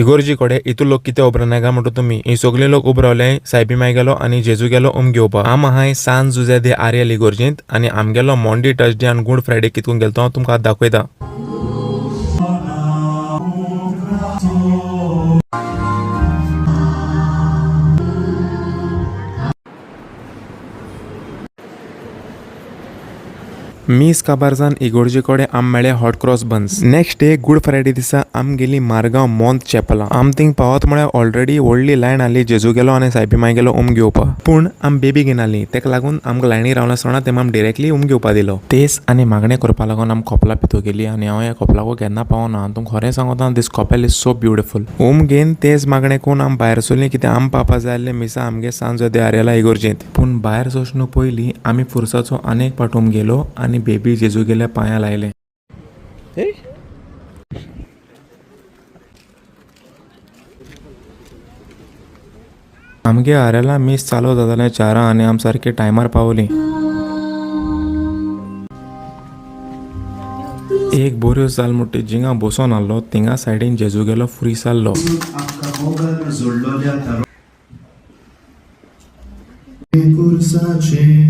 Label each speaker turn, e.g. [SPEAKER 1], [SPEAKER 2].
[SPEAKER 1] इगोर्जी कडे इतू लोक कितें उबो रावना म्हणटा तुमी. ही सगळीं लोक उबो रावले सायबी माय गेलो आनी जेजू गेलो उम घेवपाक. आम आहाय सान जुझे दे आर्यल इगोर्जींत आनी आमगेलो मॉन्डी टर्सडे आनी गूड फ्रायडे कितून गेलो तो हांव तुमकां दाखयता. मीस काबारजान इगोर्जे कडेन आम मेळ्ळे hot cross buns. Next day Good Friday दिसा आम गेली मारगांव मोंत चॅपला. आम थिंग पावत म्हळ्यार ऑलरेडी व्हडली लायन आसली जेजू गेलो आनी सायबी माय गेलो उम घेवपाक. पूण आम बेबी घेवन तेका लागून आमकां लायनी रावनासतना तेम आम डिरेक्टली उम घेवपा दिलो. तेस आनी मागणें करपा लागून आम कोपला भितर गेली आनी हांव ह्या कोपलाको केन्ना पावना. आनी तुमकां खरें सांगता, this कपेल is so beautiful. उम घेवन तेज मागणें करून आम भायर सरलीं, कित्याक आम पावपा जाय आसलें मिसा आमगे सान जुझे आर्यला इगोर्जेंत. पूण भायर सरचे पयलीं आमी पुरसाचो आनीक पाट उम गेलो आनी बेबी जेजू गेल्या पांयां लायले. आमगे आरेला मीस चालू जातालें 4 आनी आम सारके टायमार पावलीं. एक बऱ्यो जाल म्हणटी जिंगा बसोन आहलो थिंगा सायडीन जेजू गेलो फ्रीस आहलो.
[SPEAKER 2] आमकां मोगान जोडलोल्या तारो कुर्साचें.